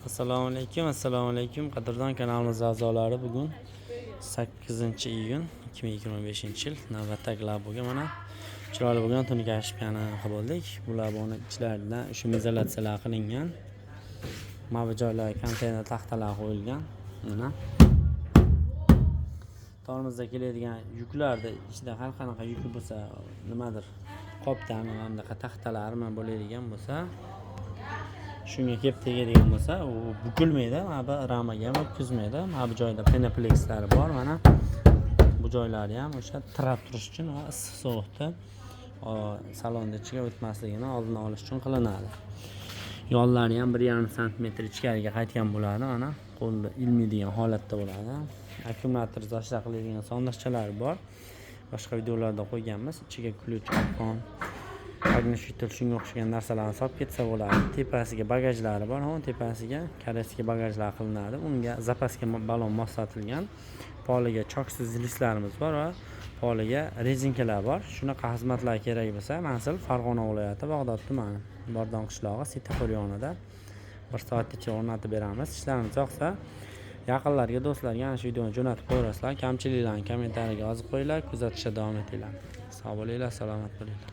Assalomu alaykum, assalomu alaykum, qadrdon kanalimiz a'zolari. Bugun 8 iyun 2025-yil. Navbatdagi laboga mana chiroyli bo'lgan tunik ошибка ni qilib bo'ldik. Bu laboni ichlaridan шумоизоляция lar qilingan. Mana bu joylarga konteyner taxtalar qo'yilgan. Mana tormozda keladigan yuklarni ichida har qanaqa yuki bo'lsa, nimadir qopdami, mana bunaqa taxtalarmi bo'ladigan bo'lsa, shunga kelib tegadigan bo'lsa, u bukilmaydi, mana bu ramaga ham o'tkazmaydi. Mana bu joyda penoplekslar bor, mana bu joylari ham o'sha tirab turish uchun va issiq sovuqda salonni ichiga o'tmasligini oldini olish uchun qilinadi. Yollari ham 1,5 santimetr ichkariga qaytgan bo'ladi, mana qo'lda ilmaydigan holatda bo'ladi. Akkumulyator защита qiladigan sondiqchalari bor, boshqa videolarda qo'yganmiz. Ichiga ключ, arqon, огнетушитель, shunga o'xshagan narsalarni solib ketsa bo'ladi. Tepasiga bagajlari bor, tepasiga корейский bagajlar qilinadi. Unga запаска balon moslatilgan. Poliga choksiz listlarimiz bor va poliga rezinkalar bor. Shunaqa xizmatlar kerak bo'lsa, manzil Farg'ona viloyati, Bag'dod tumani, Bordon qishlog'i, svetofor yonida. Bir soat ichida o'rnatib beramiz. Ishlarimiz yoqsa, yaqinlarga, do'stlarga ana shu videoni jo'natib qo'yasizlar. Kamchiliklarni kommentariyaga yozib qo'yinglar. Kuzatishda davom etinglar. Sog' bo'linglar, salomat bo'linglar.